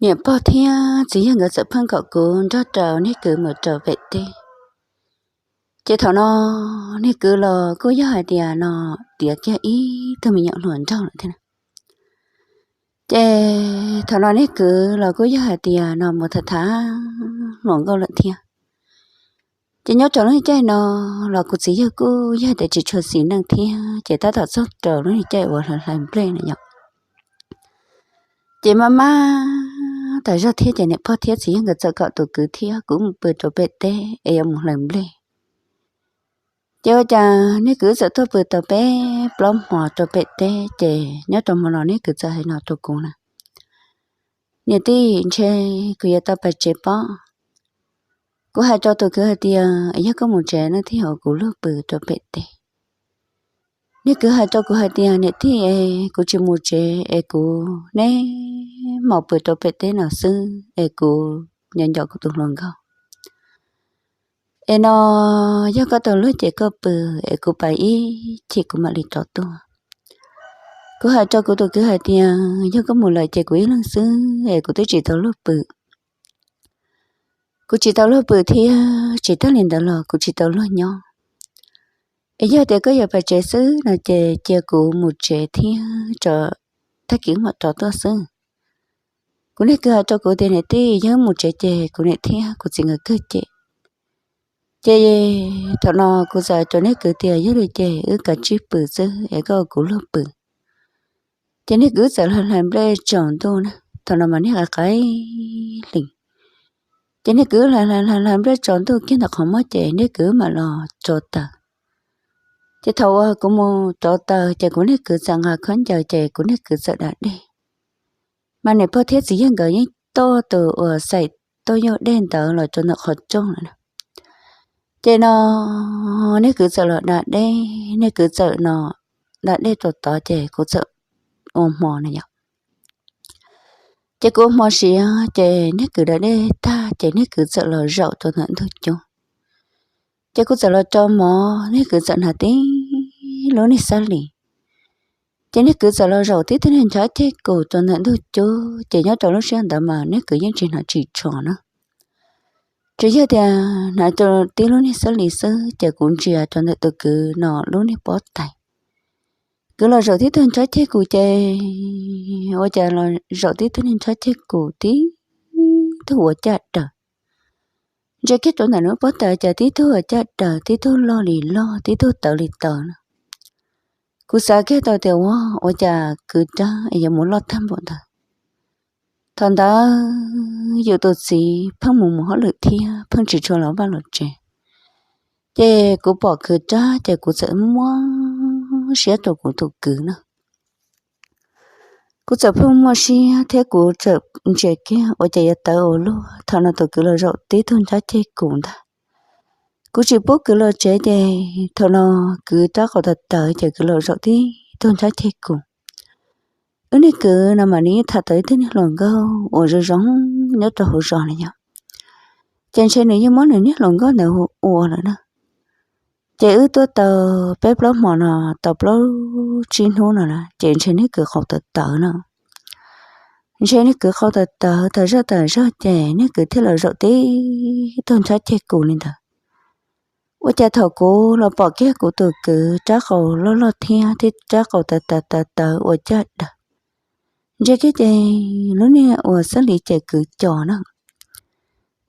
niam pog thiab txiv yawg nkawd txawm pheej kom kuv nrog rau niag kwv mus rau pem teb. Ces thaum no niag kwv los kuj yog hais tias no tiav kiag ib tug me nyuam hluas nraug lawm thiab. Ces thaum no niag kwv los kuj yog hais tias no mus tham tham hluas nkauj lawm thiab. Ces nyob rau lub caij no los kuv txiv yawg kuj yog tias tsis tshua xis neej thiab, ces tab tom txog rau lub caij uas hlais hlais nplej na yom. Ces maj maj tas zog thiab ces niam pog thiab txiv yawg nkawd txawm kom tus kwv thiab kuv mus pw rau pem teb es yuav mus hlais nplej. Ces ua cas niag kwv txawm tuaj pw tau peb plaub hmo rau pem teb, ces nyob rau hmo no niag kwv txawm hais no rau kuv na, niam tij, ntshe kuv yuav tau pais tsev pob. Kuv hais rau tus kwv hais tias, yog koj mus tsev no thiaj hauv kuv luag pw rau pem teb. Niag kwv hais rau kuv hais tias, niam tij es, kuv tsis mus tsev es kuv neb mam pw rau pem teb no xwb es kuv nco nco kuv tus hluas nkauj. Es no yog koj tau luag ces koj pw, es kuv pais ib chim kuv mam li rov tuaj. Kuv hais rau kuv tus kwv hais tias, yog koj mus lawm ces kuv ib leeg xwb es kuv twb tsis tau luag pw. Kuv tsis tau luag pw thiab tsis tag li ntawd los kuv tsis tau luag nyob. Es yog tias koj yuav pais tsev xwb no ces cia kuv mus tsev thiab tso, tag kis mam rov tuaj xwb. Kuv niag kwv hais rau kuv tias, niam tij, yog wb mus tsev ces kuv niam thiab kuv txiv nkawd kawg cem. Ces thaum no kuv txawm hais rau niag kwv tias, yog li ces wb kav tsij pw xwb es koj kuv luag pw. Ces niag kwv txawm hlais hlais nplej tsaus ntuj na, thaum no mas niag qaim qaim hli. Ces niag kwv hlais hlais hlais nplej tsaus ntuj kiag ntawm qhov muag ces niag kwv mam los rauv taws. Ces thaum uas kuv mus rauv taws ces kuv niag kwv txawm nqa khaub ncaws ces kuv niag kwv txawm da dej. Mas niam pog thiab txiv yawg nkawd yeej tuaj tus uas xaim tuaj yog dej ntawd los rau ntawm qhov rooj lawm na. Ces no niag kwv txawm los da dej, niag kwv txawm no da dej rau tod ces kuv txawm ua hmo na yom. Ces kuv ua hmo siav ces niag kwv da dej tag ces niag kwv txawm los zaum rau ntawm ntug cub. Ces kuv txawm los rau mov, niag kwv txawm hnav tib lub niag xab lis. Ces niag kwv txawm los zaum tib tug niag nrhab ceg kus rau ntawm ntug cub, ces nyob rau lub sij hawm ntawd mas niag kwv yeej tsis hnav ris tsho na. Tsuas yog tias hnav tib lub niag xab lis xwb ces kuv ntsia rau ntawm tus kwv no lub niag pob tais. Kwv los zaum tib tug nrhab ceg kus ces ua cas los zaum tib tug niag nrhab ceg kus tib tug ua caj daws. Ntsia kiag rau ntawm lub pob tais cas tib tug ua caj daws, tib tug loj li loj, tib tug tawv li tawv na. Kuv xav kiag tau tias ua, ua cas kwv rab es yuav mus loj tag npaum ntawd. Thaum ntawd yus tus txiv pheej mus mus hauj lwm thiab pheej tsis tshua los vaj los tsev. Ces kuv pom kwv rab ces kuv txawm muab siab rau kuv tus kwv na. Kuv txawm pheej muaj siab thiab kuv txawm ntsia kiag ua cas yuav tawv ua luaj. Thaum no tus kwv los zaum tib tug nrhab ceg kus ntag. Kuv tsis pub kwv los tsev ces thaum no kwv rab qau tawv tawv ces kwv los zaum tib tug nrhab ceg kus. Wb niag kwv no mas nws yeej tham tau ib tug niag hluas nkauj uas zoo zoo nyob rau hauv zos na yom. Ces ntshe nws yeej muab nws niag hluas nkauj ntawd hu ua lawm na. Ces wb tuaj tau peb plaub hmo no, tau plaub tsib hnub no na ces ntshe niag kwv qau tawv tawv no. Ntshe niag kwv qau tawv tawv tas zog tas zog ces niag kwv thiaj los zaum tib tug nrhab ceg kus li ntawd. Ua cas thaum kuv los pom kiag kuv tus kwv rab qau loj loj thiab thiab rab qau tawv tawv tawv tawv ua caj daws. Ntsia kiag ces lub niag uas xab lis ces kwv cos na.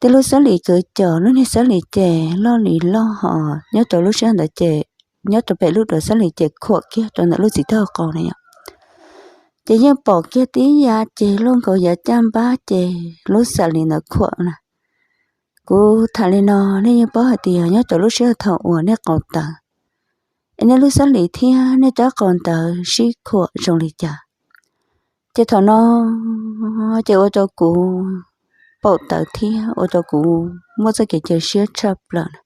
Tej lub xab lis kwv cos, lub niag xab lis ces loj li loj ho nyob rau lub sij hawm ntawd ces nyob rau pem lub duav xab lis ces khuam kiag rau ntawm lub txiv taub hau qau na yom. Ces yeej pom kiag tib yav ces loj nkaus yav caj npab ces lub xab lis ntawd khuam na. Kuv tham li no nej yeej paub hais tias nyob rau lub sij hawm thaum uas nej qau tawv es nej lub xab lis thiab nej rab qau ntawd sib khuam zoo li cas. Ces thaum no ces ua rau kuv paum tawv thiab ua rau kuv muaj txoj kev cia siab tshaj plaws na.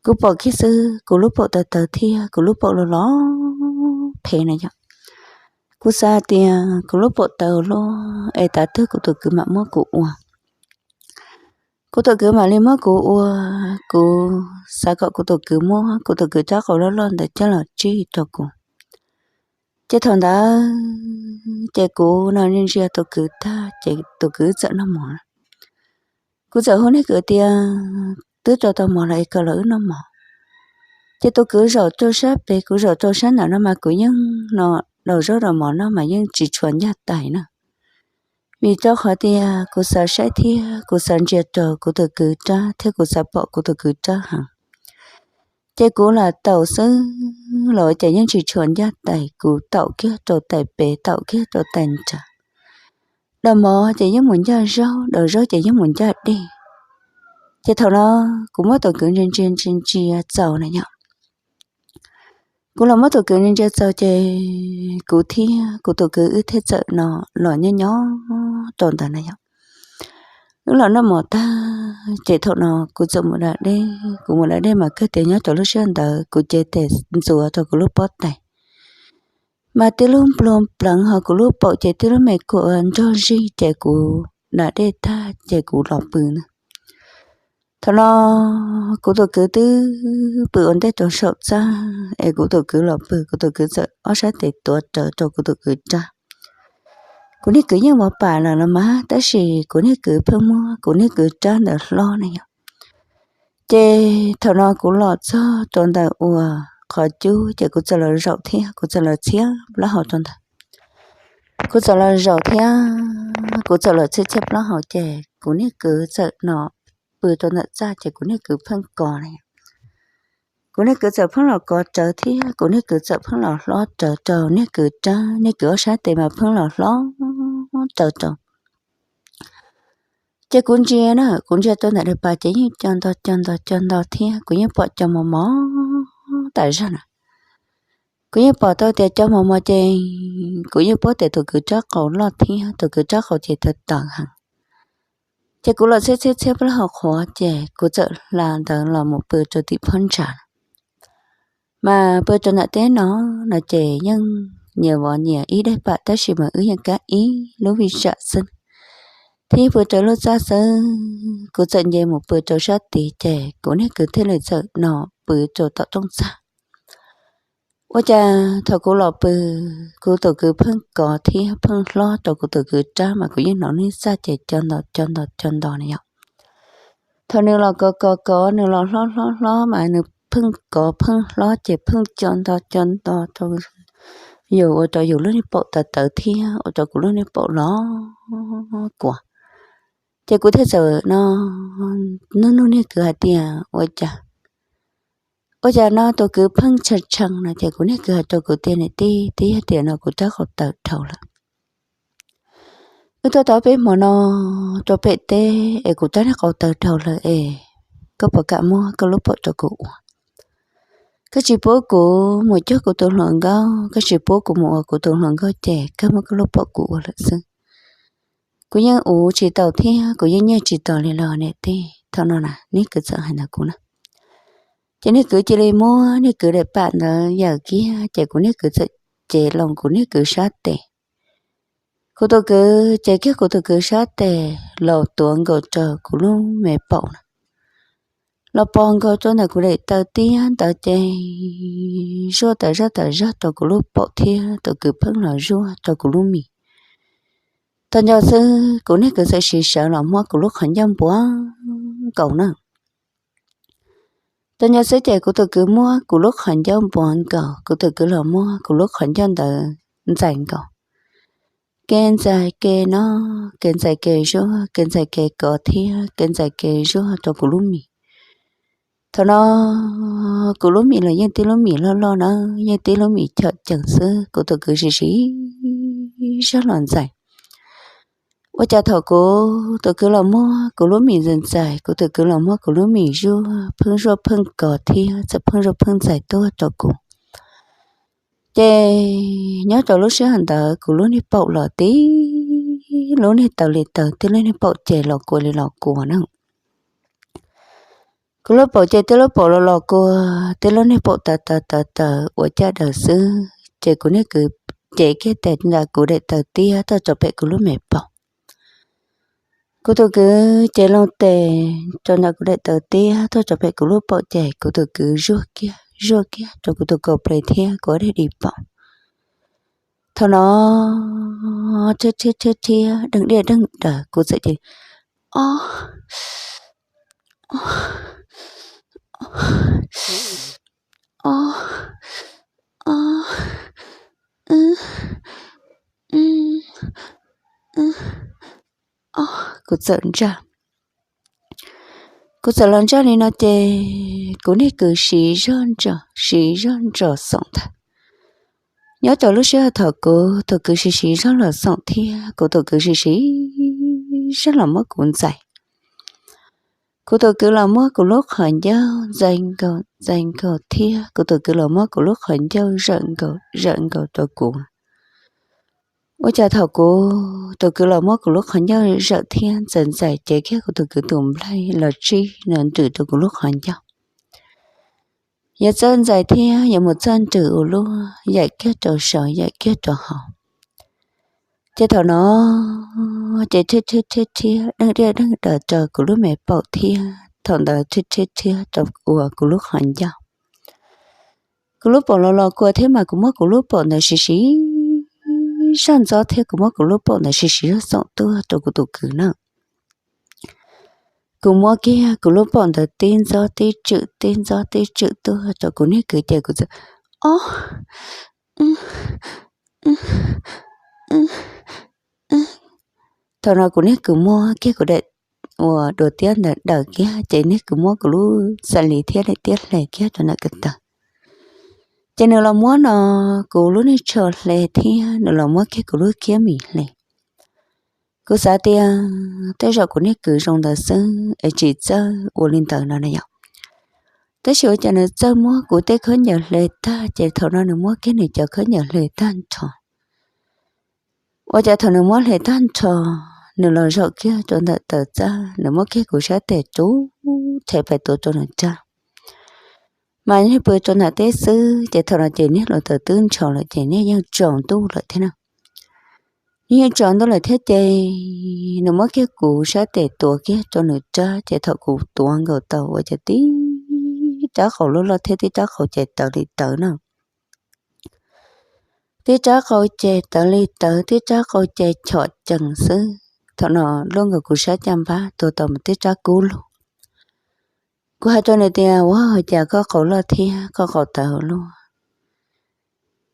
Kuv pom kiag xwb kuv lub paum tawv tawv thiab kuv lub paum los los phem na yom. Kuv xav tias kuv lub paum tawv luaj es tav twg kuv tus kwv mam muab kuv ua. Kuv tus kwv mam li muab kuv ua, kuv xav kom kuv tus kwv muab kuv tus kwv rab qau loj loj ntawd coj los tsij rau kuv. Ces thaum ntawd ces kuv no ntsia ntsia tus kwv tag ces tus kwv txawm noj mov. Kuv txawm hu niag kwv tias, twb rau tau mov los es koj los wb noj mov. Ces tus kwv zaum rau sab pem, kuv zaum rau sab nram no mas kuv yeej no daus zaub daus mov no mas yeej tsis tshua ncaj tais na. Vim rau qhov tias kuv xav saib thiab kuv xav ntsia rau kuv tus kwv rab thiab kuv xav pom kuv tus kwv rab heev. Ces kuv lam taum xwb los ces yeej tsis tshua ncaj tais, kuv taum kiag rau tais pem taum kiag rau tais nrad. Daus mov ces yeej mus ncaj zaub, daus zaub ces yeej mus ncaj dej. Ces thaum no kuv muab tus kwv ntsia ntsia ntsia ntsia txaus na yom. Kuv los muab tus kwv ntsia ntsia txaus ces kuv thiab kuv tus kwv wb thiaj txawm no los nyob nyob rau ntawd na yom. Wb los noj mov tag ces thaum no kuv txawm mus da dej, kuv mus da dej mas kawg tias nyob rau lub sij hawm ntawd kuv cev tes ntxuav rau kuv lub pob tais mas tib lub nplua pleev ho kuv lub paum ces tib lub me kuam nrog zig ces kuv da dej tag ces kuv los pw na. Thaum no kuv tus kwv twb pw ua ntej rau saum txaj es kuv tus kwv los pw, kuv tus kwv txawm ob sab tes tuav rawv rau kuv tus kwv rab. Kuv niag kwv yeej ua pam lawm los mas tab sis kuv niag kwv pheej muab kuv niag kwv rab ntawd hlob na yom. Ces thaum no kuv los txog rau ntawm uas qhov cub ces kuv txawm los zaum thiab kuv txawm los txhiab plaub hau rau ntawd. Kuv txawm los zaum thiab kuv txawm los txhiab txhiab plaub hau ces kuv niag kwv txawm no pw rau ntawm txaj ces kuv niag kwv pheej kov na. Kuv niag kwv txawm pheej los kov rawv thiab kuv niag kwv txawm pheej los hlob rawv rau niag kwv rab, niag kwv ob sab tes mas pheej los hlob rawv rau. Ces kuv ntsia na, kuv ntsia rau ntawm daim pas ces yeej co nto co nto co nto thiab kuv yeej pom co mos mos tas zog na. Kuv yeej pom tau tias co mos mos ces kuv yeej paub tias tus kwv rab qau loj thiab tus kwv rab qau ces tawv tawv heev. Ces kuv los txhiab txhiab txhiab plaub hau qhuav ces kuv txawm hla ntawd los mus pw rau tim phab ntsa. Mas pw rau nram teb no, no ces yeej nyias vov nyias ib daim pam tab sis mas wb yeej kab ib lub vij zam xwb. Thiab pw rau lub txaj xwb, kuv txawm nce mus pw rau sab tid ces kuv niag kwv thiaj li txawm no pw rau tom rooj txag. Ua cas thaum kuv los pw, kuv tus kwv pheej kov thiab pheej hlob rau kuv tus kwv rab mas kuv yeej hnov nws txaj ces co nto co nto co nto na yom. Thaum nws los kov kov kov nws los hlob hlob hlob mas nws pheej kov pheej hlob ces pheej co nto co nto rau yus ua rau yus lub niag paum tawv tawv thiab ua rau kuv lub niag paum los kua. Ces kuv thiaj txawm no nug nug niag kwv hais tias ua cas, ua cas no tus kwv pheej tshee tshee no ces kuv niag kwv hais rau kuv tias niam tij, twb yog tias no kuv rab qau tawv dhau lawm. Wb tuaj tau peb hmo no rau pem teb es kuv rab niag qau tawv dhau lawm es koj puas kam muab koj lub paum rau kuv ua? Koj tsis pub kuv mus cuag kuv tus hluas nkauj, koj tsis pub kuv mus ua kuv tus hluas nkauj ces koj muab koj lub paum kuv ua lawm xwb. Kuv yeej uv tsis tau thiab kuv yeej nyiaj tsis tau li los niam tij. Thaum no na niag kwv txawm hais ntawd kuv na. Ces niag kwv cia li muab niag kwv daim pam ntawd yawm kiag ces kuv niag kwv txawm cev loo kuv niag kwv sab tes. Kuv tus kwv cev kiag kuv tus kwv sab tes los tuav nkaus rau kuv lub me paum na. Los pos nkaus rau ntawm kuv daim taw tiab ntawd ces zuaj tas zaj tas zog rau kuv lub paum thiab tus kwv pheej los zuaj rau kuv lub mis. Tag nco xwb kuv niag kwv txawm siv sawv los muab kuv lub qhov ncauj npuav nkaus na. Tag nco xwb ces kuv tus kwv muab kuv lub qhov ncauj npuav nkaus, kuv tus kwv los muab kuv lub qhov ncauj ntawd ntxais nkaus. Kev ntxais kev no, kev ntxais kev zuaj, kev ntxais kev kov thiab kev ntxais kev zuaj rau kuv lub mis. Thaum no kuv lub mis los yeej tib lub mis loj loj na, yeej tib lub mis chom cees xwb, kuv tus kwv siv siv zog los ntxais. Ua cas thaum kuv tus kwv los muab kuv lub mis ntxais ntxais, kuv tus kwv los muab kuv lub mis zuaj pheej zuaj pheej kov thiab txawm pheej zuaj pheej ntxais tuaj rau kuv. Ces nyob rau lub sij hawm ntawd kuv lub niag paum los tib lub niag taw li taw, tib lub niag paum ces los kua li los kua na. Kuv lub paum ces tib lub paum los los kua, tib lub niag paum taw taw taw taw ua caj daws xwb, ces kuv niag kwv cev kiag tes ntawm kuv daim taw tiab tuaj rau pem kuv lub me paum. Kuv tus kwv cev loo tes rau ntawm kuv daim taw tiab tuaj rau pem kuv lub paum ces kuv tus kwv zuaj kiag zuaj kiag rau kuv tus kaum ple thiab kuv ob daim di paum. Thaum no rhiab rhiab rhiab rhiab deej diaj deej daws, kuv txawm ces, o, o, o, kuv txawm ntsaj. Kuv txawm los ntsaj li no ces kuv niag kws siv zog ntsos, siv zog ntsos xoom ntag. Nyob rau lub sij hawm thaum kuv tus kwv siv siv zog los xoom thiab kuv tus kwv siv siv zog los muab kuv ntxais, kuv tus kwv los muab kuv lub qhov ncauj ntxais nkaus ntxais nkaus thiab kuv tus kwv los muab kuv lub qhov ncauj zawm nkaus zawm nkaus rau kuv. Ua cas thaum kuv tus kwv los muab kuv lub qhov ncauj zawm thiab ntxais ntxais ces kiag kuv tus kwv tus nplaig los tsib nws nrws rau kuv lub qhov ncauj. Yuav txawj ntxais thiab yuav mus txawj nrws ua luaj, yaim kiag rau saud yaim kiag rau hauv. Ces thaum no ces rhiab rhiab rhiab rhiab deej diaj deej daws rau kuv lub me paum thiab thaum ntawd rhiab rhiab rhiab rau uas kuv lub qhov ncauj. Kuv lub paum los los kua thiab mas kuv muab kuv lub paum ntawd siv siv zog ntxob thiab kuv muab kuv lub paum ntawd siv siv zog xoom tuaj rau kuv tus kwv na. Kuv muab kiag kuv lub paum ntawd tib ntxob tib tswm tib ntxob tib tswm tuaj rau kuv niag kwv ces kuv txawm, o, thaum no kuv niag kwv muab kiag kuv daim uas dua tiab ntawd daws kiag ces niag kwv muab kuv lub xav li thiab daim tiab hle kiag rau ntawm ko taw. Ces nws los muab no kuv lub niag tsho hle thiab nws los muab kiag kuv lub kiab mis hle. Kuv xav tias tej zaum kuv niag kwv zoo ntawd xwb es tsis txawj ua li ntawd no na yom. Tab sis ua cas nws txawj muab kuv tej khaub ncaws hle tag ces thaum no nws muab kiag nws cov khaub ncaws hle tag nrho. Ua cas thaum nws muab hle tag nrho, nws los zaum kiag rau ntawm taw txaj, nws muab kiag kuv sab tes rub rhe pais tuav rau nws rab. Mas niag pw rau nram teb xwb ces thaum no ces niag hluav taws twb ntsho lawm ces niag yeej tsaus ntuj lawm thiab na. Niag yeej tsaus ntuj lawm thiab ces nws muab kiag kuv sab tes tuav kiag rau nws rab ces thaum kuv tuav nkaus tau ua cas tib rab qau loj loj thiab tib rab qau ces tawv li tawv na. Tib rab qau ces tawv li tawv, tib rab qau ces chom cees xwb. Thaum no luaj nkaus kuv sab caj npab tuav tau mus tib rab kub lug. Kuv hais rau nws tias, ua cas koj qau loj thiab koj qau tawv luaj?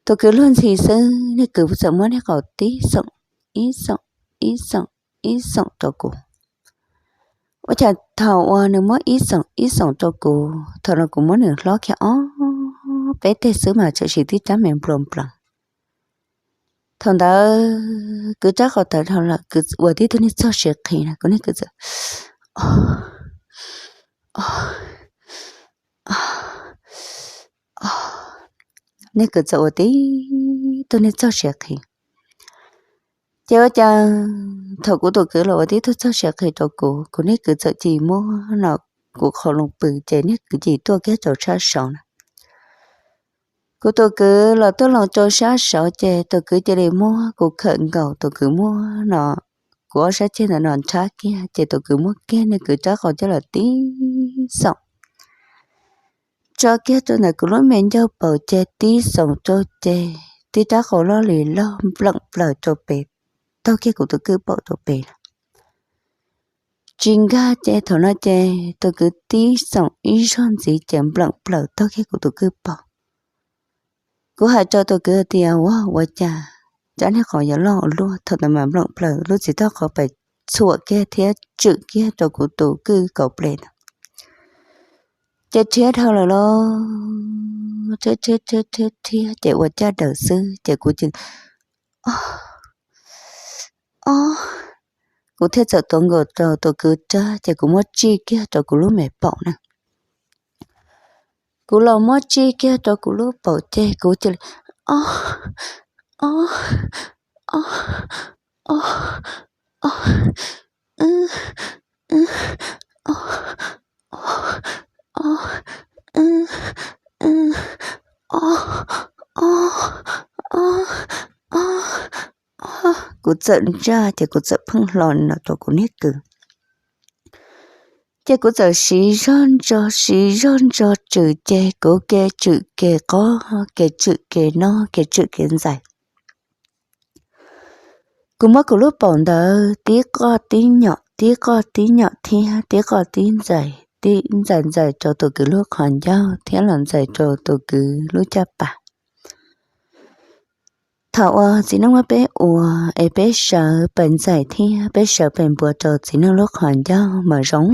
Tus kwv luag ntxhi xwb, niag kwv txawm muab niag qau tib xoom, ib xoom, ib xoom, ib xoom rau kuv. Ua cas thaum uas nws muab ib xoom ib xoom rau kuv, thaum no kuv muab nws hlob kiag ob peb teg xwb mas txawm siv tib rab me nplua nplaws. Thaum ntawd kwv rab qau tawv dhau lawm, kwv ua tib tug niag txog siav qhi na, kuv niag kwv txawm, niag kwv txawm ua tib tug niag txog siav qhi. Ces ua cas thaum kuv tus kwv los ua tib tug txog siav qhi rau kuv, kuv niag kwv txawm cia li muab no kuv qhov loo pw ces niag kwv cia li tuaj kiag rau sab saud na. Kuv tus kwv los tuaj loo rau sab saud ces tus kwv cia li muab kuv khawm nkaus, tus kwv muab no kuv ob sab ceg ntawm no nrhab kiag ces tus kwv muab kiag niag kwv rab qau coj los tib xoom tso kiag rau ntawm kuv lub me ncauj paum ces tib xoom rau ces tib rab qau loj li loj npleem plaws rau pem, taug kiag kuv tus kwj paum rau pem na. Tsis nkag ces thaum no ces tus kwv tib xoom ib zaug ntxiv ces npleem plaws taug kiag kuv tus kwj paum. Kuv hais rau tus kwv tias, ua, ua cas rab niag qau yuav loj ua luaj, thaum ntawd mas npleem plaws lub txiv toj qau pais txhuam kiag thiab tswm kiag rau kuv tus kwj kaum ples na. Ces rhiab dhau lawm los rhiab rhiab rhiab rhiab rhiab ces ua caj daws xwb ces kuv cia li, o, o, kuv thiaj txawm tuav nkaus rau tus kwv rab ces kuv muab tsij kiag rau kuv lub me paum na. Kuv los muab tsij kiag rau kuv lub paum ces kuv cia li, o, o, o, o, o, kuv txawm ntsaj ces kuv txawm pheej hlo no rau kuv niag kwv. Ces kuv txawm siv zog ntso siv zog ntso tswm ces kuv kev tswm kev qob kev tswm kev nob kev tswm kev ntxais. Kuv muab kuv lub paum ntawd tib qoj tib nyom, tib qoj tib nyom thiab tib qoj tib ntxais, tib ntxais ntxais rau tus kwv lub qhov ncauj thiab los ntxais rau tus kwv lub caj pas. Thaum uas txiv neej muab peb ua es peb sawv pes ntxais thiab peb sawv pes npua rau txiv neej lub qhov ncauj mas zoo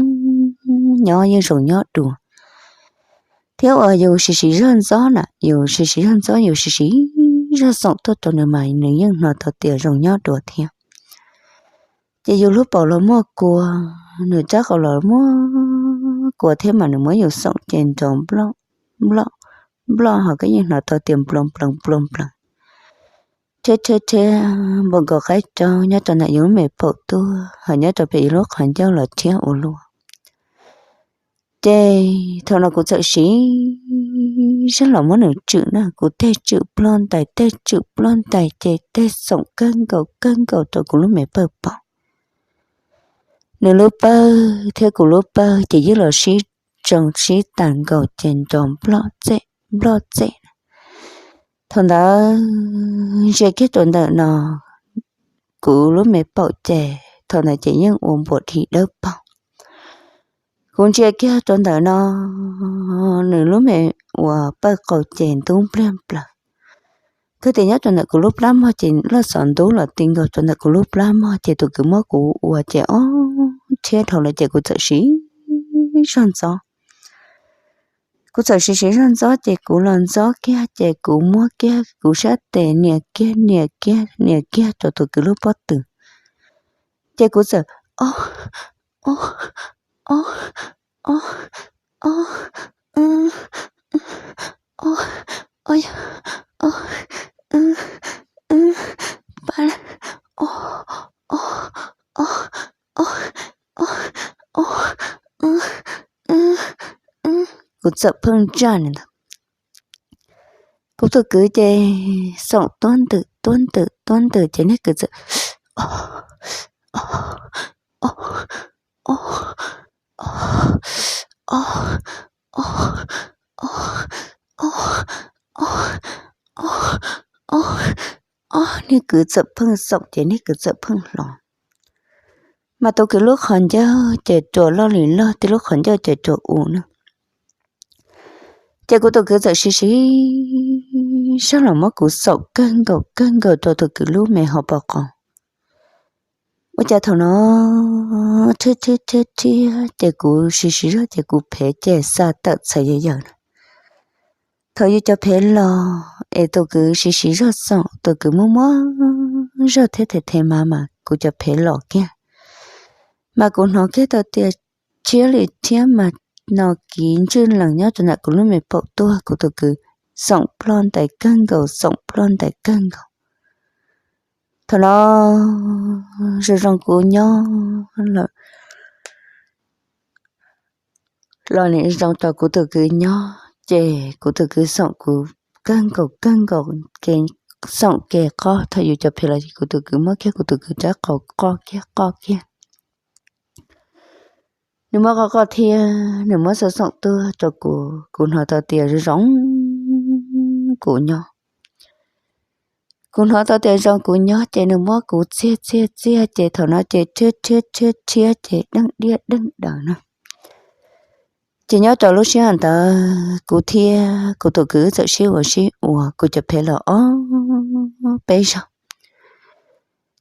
nyob, yeej zoo nyob dua. Thiab uas yus siv siv zog ntxob na, yus siv siv zog ntxob, yus siv siv zog xoom tuaj rau nws mas nws yeej hnov tau tias zoo nyob dua thiab. Ces yus lub paum los muaj kua, nws rab qau los muaj kua thiab mas nws muab yus xoom ces nrov nploj nploj nploj, ho koj yeej hnov tau tias nploo nplees nploo nplees, rhiab rhiab rhiab npaum nkaus qaib rau nyob rau ntawm yus lub me paum tuaj, ho nyob rau pem yus lub qhov ncauj los rhiab ua luaj. Ces thaum no kuv txawm siv zog los muab nws tswm na, kuv tej tswm ploj ntais, tej tswm ploj ntais ces tej xoom kawg nkaus kawg nkaus rau kuv lub me pawg paum. Nws lub pawg thiab kuv lub pawg ces yeej los sib tsoo sib tas nkaus ces nrov nploj txej nploj txej. Thaum ntawd ntsia kiag rau ntawm no, kuv lub me paum ces thaum ntawd ces yeej ua npuas dhi dawb paug. Kuv ntsia kiag rau ntawm no, nws lub me uas pawg qau ces ntub npliag plaws. Kawg tias nyob rau ntawm kuv lub plab mog ces loj xov ntub los ti nkaus rau ntawm kuv lub plab mog ces tus kwv muab kuv ua ces ob rhiab dhau lawm ces kuv txawm siv zog ntxob. Kuv txawm siv siv zog ntxob ces kuv los ntxob kiag ces kuv muab kiag kuv sab tes nias kiag nias kiag nias kiag rau tus kwv lub pob tw. Ces kuv txawm ob ob ob ob ob ob ob ob ob ob ob ob ob ob ob ob, kuv txawm pheej ntsaj li ntawd. Kuv tus kwv ces xoom tuab ntwm tuab ntwm tuab ntwm ces niag kwv txawm ob ob ob ob ob ob ob ob ob ob ob, niag kwv txawm pheej xoom ces niag kwv txawm pheej hlo. Mas tus kwv lub qhov ncauj ces ruam loj li loj, tib lub qhov ncauj ces ruam u na. Ces kuv tus kwv txawm siv siv zog los muab kuv xoom kawg nkaus kawg nkaus rau tus kwv lub me hauv paus qau. Ua cas thaum no rhiab rhiab rhiab rhiab ces kuv siv siv zog ces kuv phev ces xa tawm txhais yawm yawm na. Thaum yus cov phev los es tus kwv siv siv zog xoom, tus kwv muab muab zog thiab them them mas mas kuv cov phev los kiag. Mas kuv hnov kiag tau tias rhiab li rhiab mas no kiv ntswj lees nyob rau ntawm kuv lub me paum tuaj, kuv tus kwv xoom ploj ntais kawg nkaus, xoom ploj ntais kawg nkaus. Thaum no zoo zoo kuv nyob lawm los nim zoo rau kuv tus kwv nyob ces kuv tus kwv xoom kuv kawg nkaus kawg nkaus, xoom ke qob, thaum yus cov phev los kuv tus kwv muab kiag kuv tus kwv rab qau qoj kiag qoj kiag. Nws muab qoj qoj thiab nws muab xoom xoom tuaj rau kuv, kuv hnov tau tias zoo zoo kuv nyob. Kuv hnov tau tias zoo kuv nyob ces nws muab kuv txiag txiag txiag ces thaum no ces rhiab rhiab rhiab rhiab ces deej diaj deej daws na. Ces nyob rau lub sij hawm ntawd kuv thiab kuv tus kwv txawm sib ua sib ua, kuv cov phev los ob peb zaug.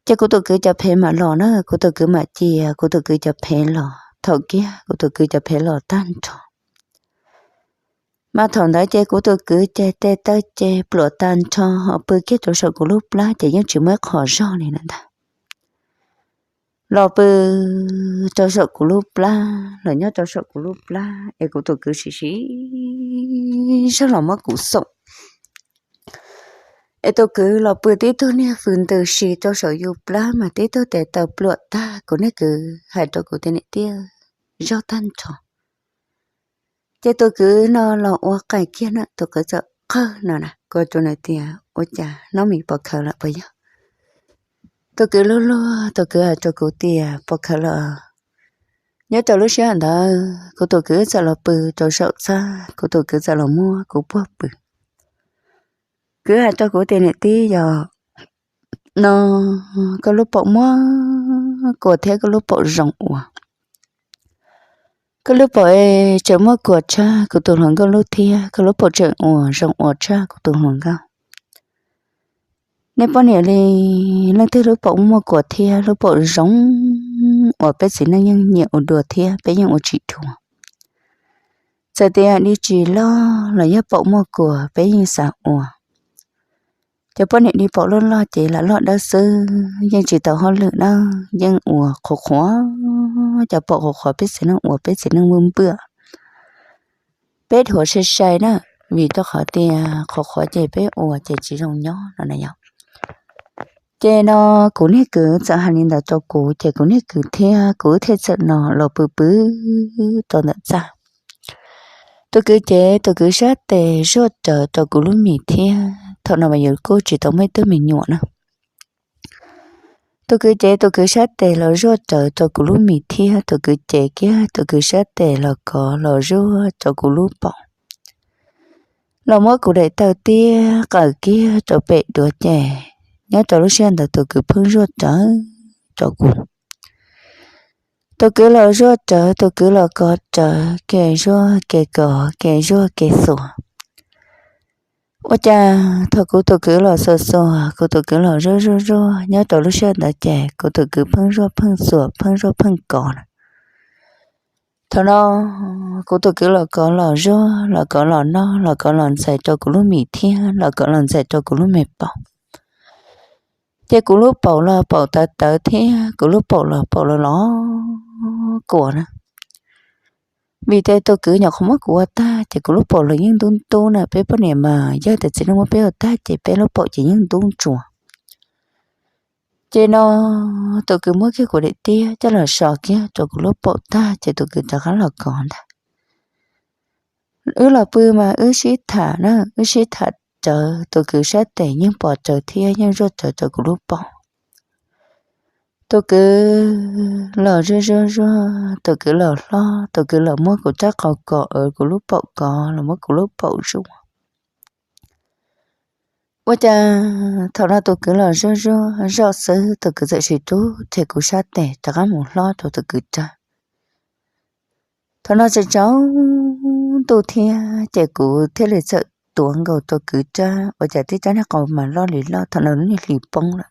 Ces kuv tus kwv cov phev mam los na, kuv tus kwv mam cia kuv tus kwv cov phev los, thaum kiag kuv tus kwv cov phev los tag nrho. Mas thaum ntawd ces kuv tus kwv ces tes taw ces pluam tag nrho ho pw kiag rau saum kuv lub plab ces yeej tsis muaj ib qho zog li na ntag. Los pw rau saum kuv lub plab, los nyob rau saum kuv lub plab es kuv tus kwv siv siv zog los muab kuv xoom. Es tus kwv los pw tib tug niag fws ntws si rau saum yus plab mas tib tug tes taw pluam tag, kuv niag kwv hais rau kuv tias niam tiaj zaug tag nrho. Ces tus kwv no los ua qaij kiag na, tus kwv txawm qawg no na, kuv tus nws tias ua cas hnub mis puas khawv lawm puas yog? Tus kwv luag luag, tus kwv hais rau kuv tias puas khawv lawm. Nyob rau lub sij hawm ntawd kuv tus kwv txawm los pw rau saum txaj, kuv tus kwv txawm los muab kuv puag pw. Kwv hais rau kuv tias niam tij yog no koj lub paum muaj kuas thiab koj lub paum zoo ua. Koj lub paum tseem muaj kuas tshaj kuv tus hluas nkauj lub thiab koj lub paum tseem ua zoo ua tshaj kuv tus hluas nkauj. Nej poj niam li leej twg lub paum muaj kuas thiab lub paum zoo uas peb txiv neej yeej nyiam ua dua thiab peb yeej ua tsis dhua. Txawm tias di tsis loj los yog paum muaj kuas peb yeej xav ua. Cov poj niam di paum loj loj ces lam loj dawb xwb yeej tsis tau hauj lwm na, yeej ua qhuav qhuav, cov paum qhuav qhuav peb txiv neej ua peb txiv neej npwj npwj, peb dhuav sai sai na, vim rau qhov tias qhuav qhuav ces peb ua ces tsis zoo nyob no na yom. Ces no kuv niag kwv txawm hais li ntawd rau kuv ces kuv niag kwv thiab kuv wb thiaj txawm no los pw pw rau ntawm txaj. Tus kwv ces tus kwv sab tes zuaj rawv rau kuv lub mis thiab thaum no mas yus kuj tsis tau muaj ib tug me nyuam na. Tus kwv ces tus kwv sab tes los zuaj rawv rau kuv lub mis thiab tus kwv ces kiag tus kwv sab tes los kov los zuaj rau kuv lub paum. Los muab kuv daim taw tiab qawm kiag rau pem duav ces nyob rau lub sij hawm ntawd tus kwv pheej zuaj rawv rau kuv. Tus kwv los zuaj rawv, tus kwv los kov rawv, ke zuaj ke kov ke zuaj ke xuas. Ua cas thaum kuv tus kwv los xuas xuas, kuv tus kwv los zuaj zuaj zuaj, nyob rau lub sij hawm ntawd ces kuv tus kwv pheej zuaj pheej xuas pheej zuaj pheej kov na. Thaum no kuv tus kwv los kov los zuaj, los kov los noj, los kov los ntxais rau kuv lub mis thiab los kov los ntxais rau kuv lub me paum. Ces kuv lub paum los paum tawv tawv thiab kuv lub paum los paum los los kuas na. Vim tias tus kwv nyuam qhuav muab kuv ua tag ces kuv lub paum los yeej ntub ntub na, peb poj niam mas yog tias txiv neej muab peb ua tag ces peb lub paum ces yeej ntub ntsuas. Ces no tus kwv muab kiag kuv daim tiab coj los so kiag rau kuv lub paum tag ces tus kwv rov qab los kov ntag. Wb los pw mas wb sib tham na, wb sib tham rawv, tus kwv sab tes yeej pos rawv thiab yeej zuaj rawv rau kuv lub paum. Tus kwv los zuaj zuaj zuaj, tus kwv los hlob, tus kwv los muab kuv rab qau kov, kuv lub paum kov, los muab kuv lub paum zuaj. Ua cas thaum no tus kwv los zuaj zuaj zoj xwb, tus kwv txawm sis rub rhe kuv sab tes rov qab mus hlob rau tus kwv rab. Thaum no tseem tsaus ntuj thiab ces kuv thiaj li txawm tuav nkaus rau kwv rab, ua cas tib rab niag qau mas loj li loj, thaum no lub niag hlis poob lawm.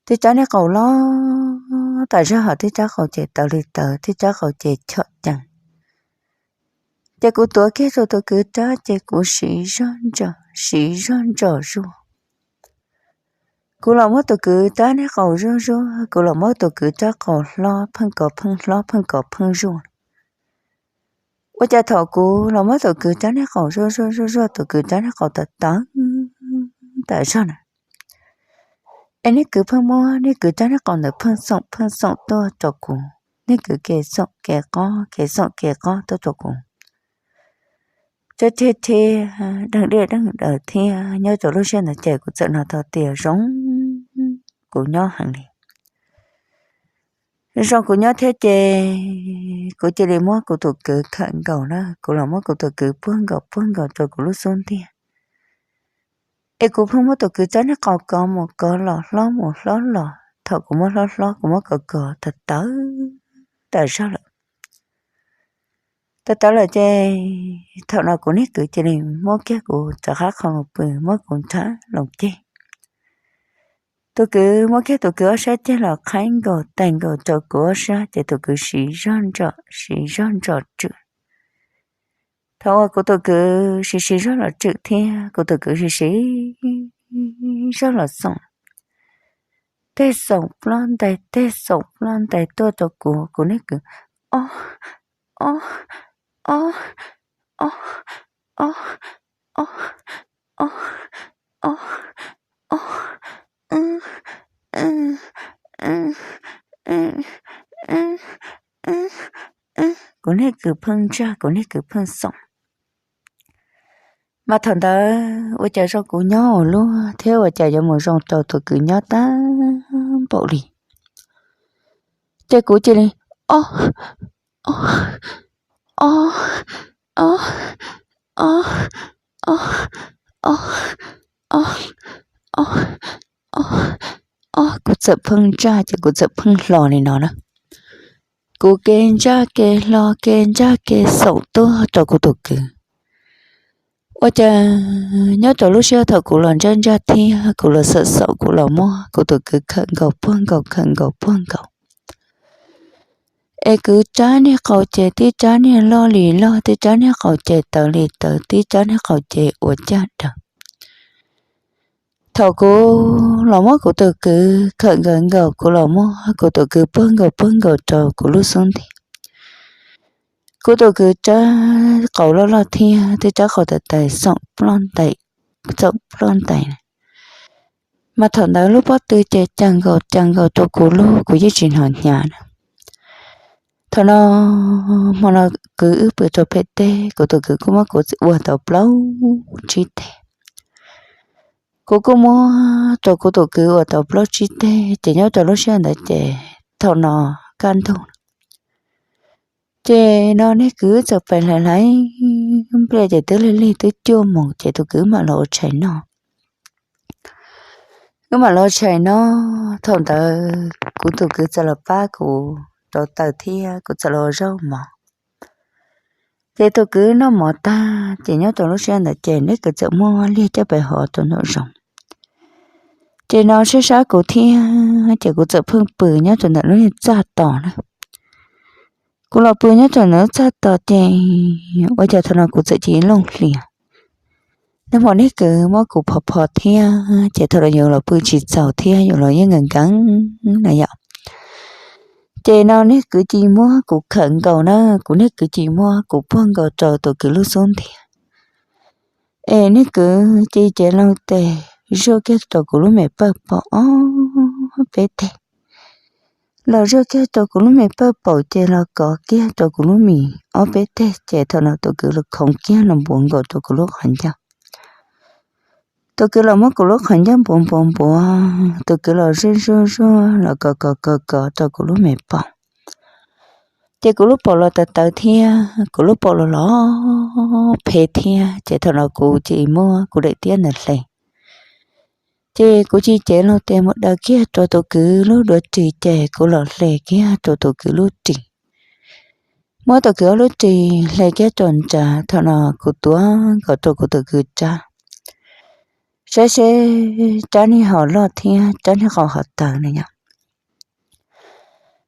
Tib rab niag qau loj tas zog, ho tib rab qau ces tawv li tawv, tib rab qau ces chom cees. Ces kuv tuav kiag rau tus kwv rab ces kuv siv zog ntsos, siv zog ntsos zuaj. Kuv los muab tus kwv rab niag qau zuaj zuaj, kuv los muab tus kwv rab qau hlob pheej kov pheej hlob pheej kov pheej zuaj. Ua cas thaum kuv los muab tus kwv rab niag qau zuaj zuaj zuaj zuaj, tus kwv rab niag qau tawv tawv tas zog na. Es niag kwv pheej muab niag kwv rab niag qau ntawd pheej xoom pheej xoom tuaj rau kuv, niag kwv kev xoom kev qob kev xoom kev qob tuaj rau kuv. Rab rhe rhe, deeg dej deeg daws thiab, nyob rau lub sij hawm ntawd ces kuv txawm hnov tau tias zoo kuv nyob heev li. Zoo kuv nyob thiab ces kuv cia li muab kuv tus kwv khawm nkaus na, kuv los muab kuv tus kwv puag nkaus puag nkaus rau kuv lub xub ntiag. Es kuv pheej muab tus kwv rab niag qau kov mus kov los hlob mus hlob los, thaum kuv muab hlob hlob kuv muab kov kov tawv tawv tas zog lawm. Tawv tawv lawm ces thaum no kuv niag kwv cia li muab kiag kuv rov qab qhau los pw, muab kuv nrhab los ceg. Tus kwv muab kiag tus kwv ob sab ceg los qhaib nkaus tais nkaus rau kuv ob sab ces tus kwv siv zog ntsos siv zog ntsos tswm. Thaum uas kuv tus kwv siv siv zog los tswm thiab kuv tus kwv siv siv zog los xoom, tej xoom plob ntais tej xoom plob ntais tuaj rau kuv, kuv niag kwv ob ob ob ob ob ob ob ob kuv niag kwv pheej ntsaj kuv niag kwv pheej xoom. Mas thaum ntawd ua cas zoo kuv nyob ua luaj thiab ua cas yuav mus zoo rau tus kwv nyob tag npaum li. Ces kuv cia li ob ob ob ob ob ob ob ob ob, ob, kuv txawm pheej ntsaj ces kuv txawm pheej hlo li no na. Kuv ke ntsaj ke hlo ke ntsaj ke xoom tuaj rau kuv tus kwv. Ua cas nyob rau lub sij hawm thaum kuv los ntsaj ntsaj thiab kuv los xaum xaum kuv los muab kuv tus kwv khawm nkaus puag nkaus khawm nkaus puag nkaus. Es kwv rab niag qau ces tib rab niag loj li loj tib rab niag qau ces tawv li tawv tib rab niag qau ces ua caj daws. Thaum kuv los muab kuv tus kwv khawm nkaus nkaus kuv los muab kuv tus kwv puag nkaus puag nkaus rau kuv lub xub ntiag. Kuv tus kwv rab qau loj loj thiab tib rab qau tais tais xoom ploj ntais, xoom ploj ntais na. Mas thaum ntawd lub pob tw ces cas nkaus cas nkaus rau kuv lub kuv yeej tsis hnov hnyav na. Thaum no, hmo no kwv wb pw rau pem teb kuv tus kwv kuj muab kuv ua tau plaub tsib teg. Kuv kuj muab rau kuv tus kwv ua tau plaub tsib teg ces nyob rau lub sij hawm ntawd ces thaum no kaj ntug ces no niag kwv txawm pais hlais hlais npliaj ces twb lig lig twb cuaj moos ces tus kwv mam los ua tshais noj. Wb mam los ua tshais noj, thaum ntawd kuv tus kwv txawm los pab kuv rauv taws thiab kuv txawm los ua zaub mov. Ces tus kwv noj mov tag ces nyob rau lub sij hawm ntawd ces niag kwv txawm muab liag coj pais hov rau nraum zoov. Ces no sab sab kuv thiab ces kuv txawm pheej pw nyob rau ntawm lub niag txaj tos na. Kuv los pw nyob rau ntawm lub txaj tos ces ua cas thaum no kuv txawm cia li looj hlias. Nag hmo niag kwv muab kuv phov phov thiab ces thaum no yus los pw tsis txaus thiab yus los yeej nkees nkees na yom. Ces no niag kwv cia li muab kuv khawm nkaus na, kuv niag kwv cia li muab kuv puag nkaus rau tus kwv lub xub ntiag. Es niag kwv cia li cev loo tes zuaj kiag rau kuv lub me pawg paum ob peb teg. Los zuaj kiag rau kuv lub me pawg paum ces los kov kiag rau kuv lub mis ob peb teg ces thaum no tus kwv los khoov kiag los npuav nkaus rau kuv lub qhov ncauj. Tus kwv los muab kuv lub qhov ncauj npuav npuav npuav, tus kwv los zuaj zuaj zuaj los kov kov kov kov rau kuv lub me paum. Ces kuv lub paum los tawv tawv thiab kuv lub paum los los phem thiab ces thaum no kuv cia li muab kuv daim tiab ntawd hle. Ces kuv cia li cev loo tes mus daws kiag rau tus kwv lub duav ris ces kuv los hle kiag rau tus kwv lub ris. Muab tus kwv ob lub ris hle kiag rau nrad thaum no kuv tuav nkaus rau kuv tus kwv rab, saib seb rab niag ho loj thiab rab niag qau ho tawv na yom.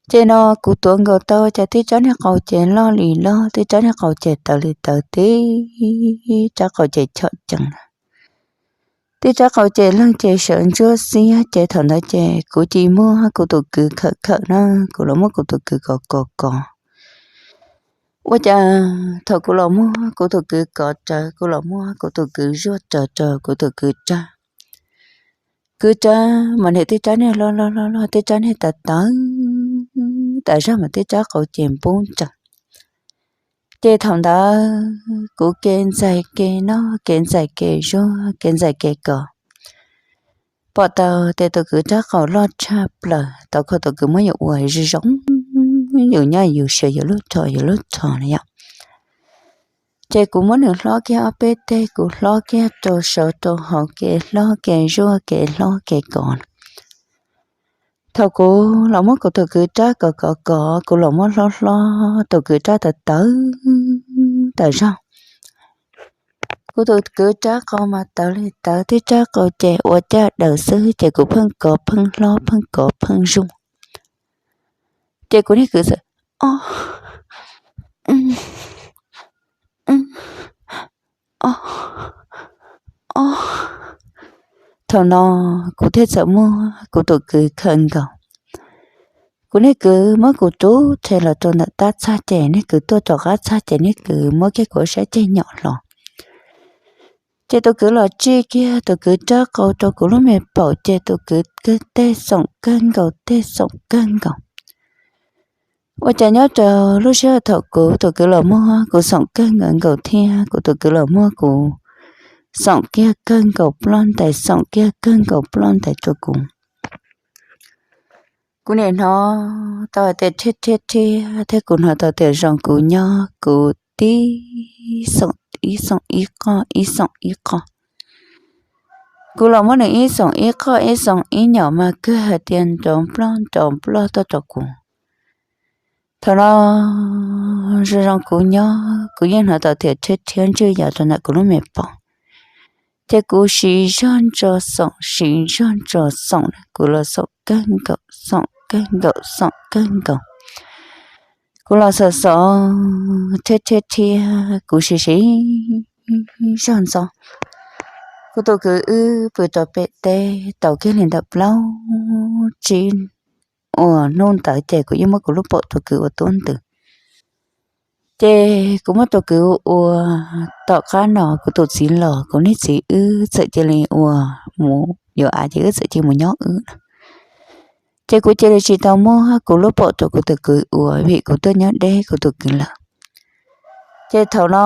Ces no kuv tuav nkaus tau cas tib rab niag qau ces loj li loj tib rab niag qau ces tawv li tawv tib rab qau ces chom cees na. Tib rab qau ces leeg ces sawv ntsuab xiab ces thaum ntawd ces kuv cia li muab kuv tus kwv khawm khawm na, kuv los muab kuv tus kwv kov kov kov. Ua cas thaum kuv los muab kuv tus kwv kov rawv kuv los muab kuv tus kwv zuaj rawv rau kuv tus kwv rab, kwv rab mas niam tib rab niag loj loj loj loj tib rab niag tawv tawv tas zog mas tib rab qau ces npub ntsees. Ces thaum ntawd kuv kev ntxais kev noj kev ntxais kev zuaj kev ntxais kev kov, pom tau tias tus kwv rab qau loj tshaj plaws tau kho tus kwv muab yus ua zoo zoo, yus nyob yus siav yus lub rho yus lub rho na yom. Ces kuv muab nws hlob kiag ob peb teg, kuv hlob kiag rau saud rau hauv, kev hlob kev zuaj kev hlob kev kov. Thaum kuv los muab kuv tus kwv rab kov kov kov, kuv los muab hlob hlob tus kwv rab tawv tawv tas zog. Kuv tus kwv rab qau mas tawv li tawv, tib rab qau ces ua caj daws xwb ces kuv pheej kov pheej hlob pheej kov pheej zuaj. Ces kuv niag kwv txawm ob, ob, ob. Thaum no kuv thiaj txawm muab kuv tus kwv khawm nkaus. Kuv niag kwv muab kuv rub rhe los rau ntawm tab txaj ces niag kwv tuaj rov qab txaj ces niag kwv muab kiag kuv ob sab ceg nyom hlo. Ces tus kwv los tsij kiag tus kwv rab qau rau kuv lub me paum ces tus kwv tej xoom kawg nkaus tej xoom kawg nkaus. Ua cas nyob rau lub sij hawm thaum kuv tus kwv los muab kuv xoom kawg nkaus nkaus thiab kuv tus kwv los muab kuv xoom kiag kawg nkaus ploj ntais xoom kiag kawg nkaus ploj ntais rau kuv. Kuv nim hnov tau hais tias rhiab rhiab rhiab thiab kuv hnov tau tias zoo kuv nyob kuv tib xoom ib xoom ib qoj ib xoom ib qoj. Kuv los muab nws ib xoom ib qoj ib xoom ib nyom mas kawg hais tias nrov nploj nrov nploj tuaj rau kuv. Thaum no zoo zoo kuv nyob kuv yeej hnov tau tias rhiab rhiab ntswj yam rau ntawm kuv lub me paum. Ces kuv siv zog ntso xoom siv zog ntso xoom, kuv los xoom kawg nkaum xoom kawg nkaum xoom kawg nkaum. Kuv los xom xom thiab thiab thiab kuv siv siv zog ntxov. Kuv tus kwv wb pw rau pem teb tau kiag li ntawm plaub tsib uas hnub ntawd ces kuv yeej muab kuv lub paum tus kwv ua tuab ntws. Ces kuv muab tus kwv ua, tom qab no kuv tus txiv los kuv niag txiv wb txawm cia li ua mus yuav av ces wb txawm cia mus nyob wb no. Ces kuv cia li tsis tau muab kuv lub paum rau kuv tus kwv ua vim kuv tuaj nyob deb kuv tus kwv lawm. Ces thaum no